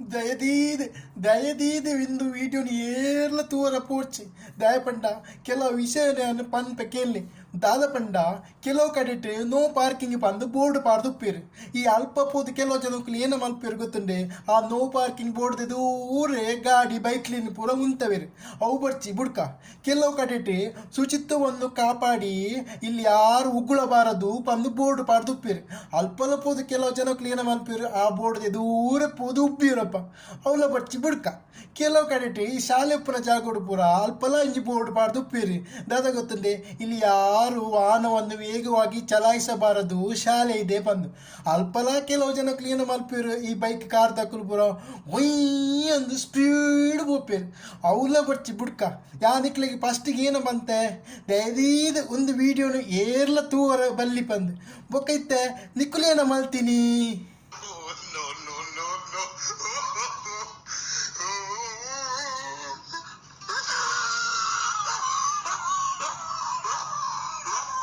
ದಯದೀದ್ ದಯದೀದ್ ಇಂದು ವೀಡಿಯೋನು ಏರ್ಲ ತೂವರ ಪೋಡ್ಚಿ. ದಾಯೆ ಪಂಡ ಕೆಲವು ವಿಷಯನ್ ಪನ್ಪೆ ಕೇನ್ಲೆ. ದಾದ ಪಂಡ ಕೆಲವು ಕಡೆಟ್ ನೋ ಪಾರ್ಕಿಂಗ್ ಪಂದ್ ಬೋರ್ಡ್ ಪಾಡ್ದ್ ಉಪ್ಪೆರ್. ಈ ಅಲ್ಪ ಪೋದು ಕೆಲವು ಜನಕುಲು ಏನ ಮಲ್ಪುವೆರ್ ಗೊತ್ತುಂಡೆ, ಆ ನೋ ಪಾರ್ಕಿಂಗ್ ಬೋರ್ಡ್ ದೂರೇ ಗಾಡಿ ಬೈಕ್ಲೆನ್ ಪೂರ ಉಂತವೆರ್. ಅವು ಬೊರ್ಚಿ ಬುಡ್ಕ. ಕೆಲವು ಕಡೆಟ್ ಶುಚಿತ್ವವನ್ನು ಕಾಪಾಡಿ, ಇಲ್ಲಿ ಯಾರು ಉಗುಳಬಾರದು ಪಂದ್ ಬೋರ್ಡ್ ಪಾಡ್ದ್ ಉಪ್ಪೆರ್. ಅಲ್ಪಲ ಪೋದು ಕೆಲವು ಜನಕುಲು ಏನ ಮಲ್ಪುವೆರ್, ಆ ಬೋರ್ಡ್ ದೂರ ಪೋದು ಉಬ್ಬಿಯರಪ್ಪ. ಅವ್ಲ ಬೊರ್ಚಿ ಬುಡ್ಕ. ಕೆಲವು ಕಡೆಟ್ ಈ ಶಾಲೆ ಉಪ್ಪುನ ಜಾಗೊಡು ಪೂರ ಅಲ್ಪಲ ಒಂಜಿ ಬೋರ್ಡ್ ಪಾಡ್ದ್ ಉಪ್ಪುವೆರ್. ದಾದ ಗೊತ್ತುಂಡೆ, ಇಲ್ಲಿ ಯಾರು ವಾಹನವನ್ನು ವೇಗವಾಗಿ ಚಲಾಯಿಸಬಾರದು, ಶಾಲೆ ಇದೆ ಪಂದ್. ಅಲ್ಪಲ ಕೆಲವು ಜನಕುಲು ಏನ ಮಲ್ಪುವೆರ್, ಈ ಬೈಕ್ ಕಾರ್ ದಕುಲು ಪೂರ ಒಯ್ ಅಂದ್ ಸ್ಪೀಡ್ ಪೋಪೆರ್. ಅವ್ಲ ಬೊರ್ಚಿ ಬುಡ್ಕ. ಯಾನ್ ನಿಕ್ಲೆಗ್ ಫಸ್ಟ್ ಗ್ ಏನ ಪಂತೆ, ದಯದೀದ್ ಉಂದು ವೀಡಿಯೋನು ಏರ್ಲ ತೂವರೆ ಬಲ್ಲಿ ಪಂದ್. ಬೊಕ ಇತ್ತೆ ನಿಕುಲು ಏನ ಮಲ್ತಿನಿ? Oh, no, no, no, no.